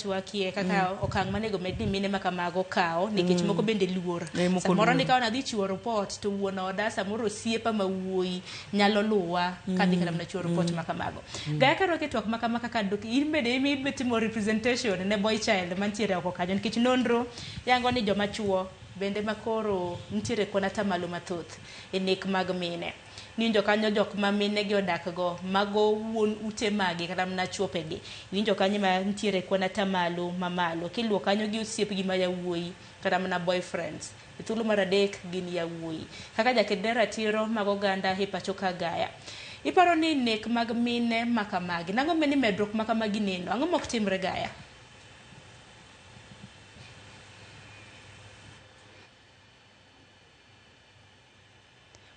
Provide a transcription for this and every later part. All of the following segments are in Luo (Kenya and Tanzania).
watwakie kaka okang' manego med ni mine ma kamago kawo nikech moko bende luor. Eh, moko Samoro luor. ni ka nadhi chiwo report to wuon oda samoro osiepa ma wuoyi nyalo luwa kadhi kata mana chiwo report ma kamago. Gaya ka rwake twak ma kama kaka dok in bende imi timo representation ne boy child mantiere oko kanyo nikech nonro yango ni joma chuo bende makoro nitiere kwan atamalo mathoth e nek mag mine. Niwinjo kanyo jok ma mine gi odak go, mago wuon ute magi kata mana chuope gi. Iwinjo kanyo ma nitiere kwan atamalo mamalo. Kiluwo kanyo gi osiepgi ma yawuoyi kata mana boyfriends. E thuolo mar adek gin yawuoyi. Kaka jaked ne ratiro mag oganda e pacho ka Gaya. Iparo ni nek mag mine ma kamagi, nang'o ni medruok ma kamagi neno? Ang'o mok timre Gaya?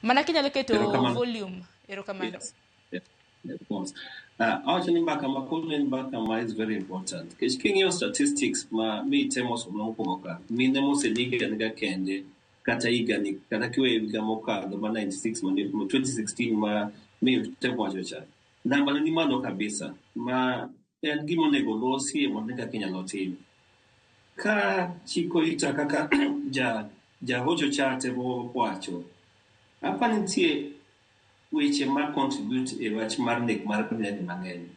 Mana kinyalo keto Erokamano. volume. Erokamano. Yes. Yeah, of course. Awacho ni mbaka ma koro en mbaka ma is very important. Nikech king'iyo statistics ma mitemo somo mokwongo ka, mine moseneg anega kende kata higani kata kiweyo higa mokadho ma 96 ma 2016 ma miyo temo wacho cha. Namba ne ni malo kabisa ma en gima onego olosie mondo ne kaka inyalo tim. Ka chiko ita kaka ja jahocho cha temo wacho, apa nitie weche ma contribute e wach mar nek mar mine mang'eny.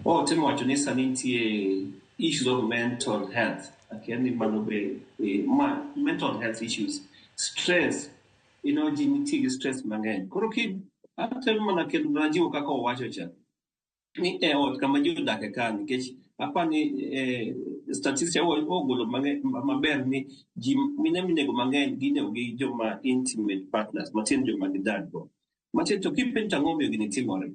Otemo wacho ni sani nitie issues of mental health. Akia ni mano be ma mental health issues, stress, ji nitie gi stress mang'eny. Koro ki atemo mana kelo mana jiwo kaka owacho cha ni e ot kama ji odake ka nikech apa ni statistics ogolo maber ni ji mine minego mang'eny ginego gi joma intimate partners matiende joma gidak go. Matiende to kipenjo to ang'o momiyo gini timore?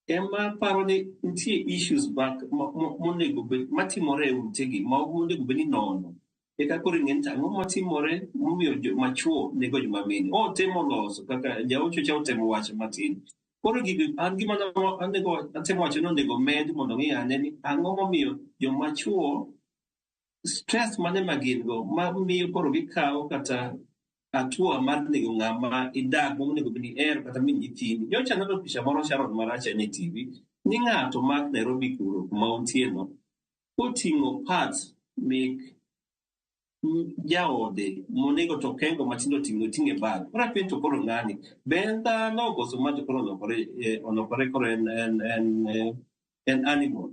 Ema paro ni nitie issues monego bed matimore e utegi ma ok onego bed ni nono. Eka koro ing'e ni to ang'o matimore momiyo joma chuo nego joma mine. Otemo loso kaka jaocho cha otemo wacho matin. Koro gigi an gima onego atemo wacho ni onego med mondo ng'i ane ni ang'o momiyo joma chuo stress mane ma gin go ma miyo koro gikawo kata hatua mar nego ng'ama idak go monego bed ni ihero kata min nyithindi. Nyocha aneno picha moro Sharon marach ahinya e TV ni ng'ato mak Nairobi kuro kuma untie no koting'o parts mek jaode monego to kengo matindo ting'o oting'o e bag. Koro apenjo to koro ng'ani be en dhano koso ma to koro olokore olokore koro en animal.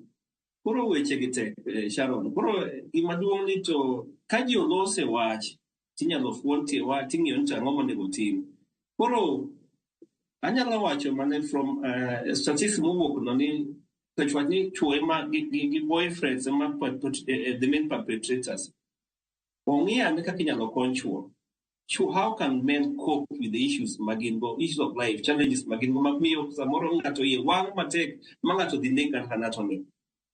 Koro weche gi tek Sharon. Koro gima duong' ni to ka ji olose wach tinyalo fuon tie wach ting'iyo ni to ang'o monego tim. Koro anyalo wacho mana from statistics mowuok no ni nikech wach ni chuo ema gi boyfriends ema the main perpetrators. Ong'i ane kaka inyalo kony chuo. How can men cope with the issues ma gin go, issues of life, challenges ma gin go, ma miyo samoro ng'ato iye wang' matek ma ng'ato dhi nek kata ng'ato ni.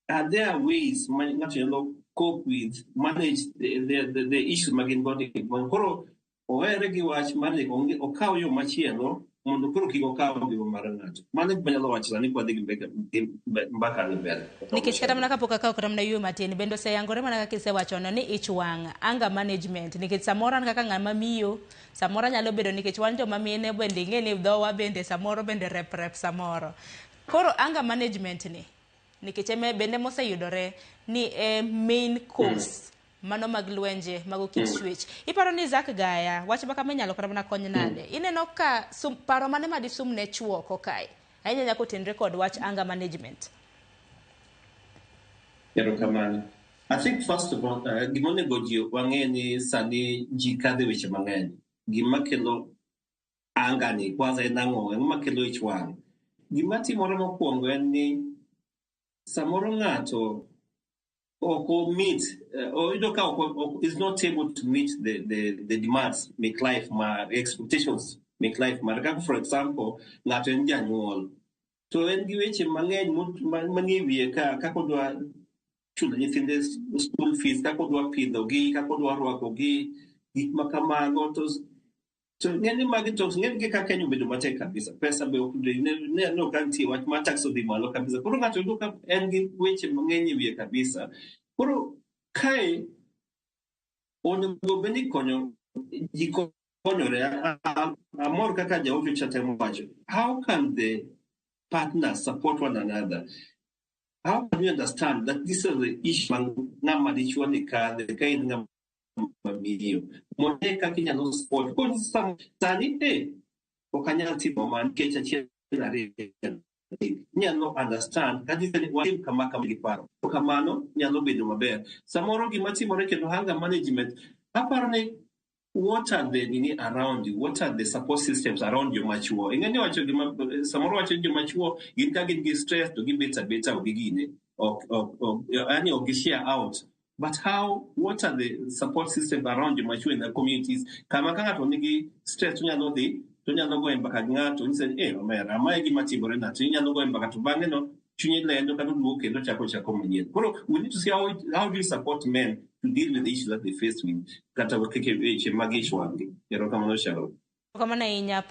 Are there ways ma ng'ato nyalo cope with, manage the issues ma gin go ni? Koro owere gi wach mar nek, okaw yo machielo mondo koro kik okaw ngima mar ng'ato. Mano e gima anyalo wacho sani kwadhi gi mbaka ni mbele. Nikech kata mana kapok akawo kata mana yo matin, bende oseyangore mana kaka isewachono ni ich wang', anger management. Nikech samoro an kaka ng'ama miyo, samoro anyalo bedo nikech wan joma mine bende ing'e ni dhowa bende samoro bende rep rep samoro. Koro anger management ni, nikech eme bende moseyudore ni e main cause mano mag lwenje mago kit chwech. Iparo ni Zack Gaya, wach ma kama inyalo kata mana kony nade? Ineno ka sum, paro mane ma disum ne chuo oko kae? Ahinya nyaka otenre kod wach anger management. Erokamano. I think first of all, gima onego ji wang'e ni sani ji kadho e weche mang'eny. Gima kelo anger ni kwanza en ang'o? Ang'o makelo ich wang'? Gima timore mokwongo en ni samoro ng'ato ok o meet, oyudo ka ok is not able to meet the demands mek life mar expectations mek life mar kaka for example ng'ato en janyuol to en gi weche mang'eny manie wiye ka kaka odwa chulo nyithinde school fees, kaka odwa pidhogi, kaka odwa rwakogi, gik ma kamago to ng'eny magi to ng'eny gi ka Kenya obedo matek kabisa. Pesa be ok ne ka nitie wach mar tax odhi malo kabisa. Koro ng'ato yudo ka en gi weche mang'eny e wiye kabisa. Koro kae onego bed ni konyo ji konyore. Amor kaka jaocho cha temo wacho. How can the partners support one another? How can you understand that this is the issue ma ng'ama dichuo ni kadhe ka in ng'ama miyo mondo ine kaka inyalo support. Koro sani ok anyal timo ma nikech achiel, ariyo, adek. Inyalo understand kata ni watim kama kama gi paro. Kamano nyalo bedo maber. Samoro gima timore kendo anger management, aparo ni what are the nini around you, what are the support systems around joma chuo? Ing'e ni wacho gima samoro wacho ni joma chuo gin ka gin gi stress to gibet abeta, ok gigine, ok yani ok gi share out. But how, what are the support systems around joma chuo in the communities, kama ka ng'ato nigi stress to nyalo dhi to nyalo goyo mbaka gi ng'ato, nyise ni, "Omera, mae gima timore na," to inyalo goyo mbaka to bang'e no chunye lendo kata oduogo kendo chako manyien. Koro we need to see how do you support men to deal with the issues that they face with kata kaka weche mag ich wang' gi. Erokamano, Sharon. Kamano ahinya.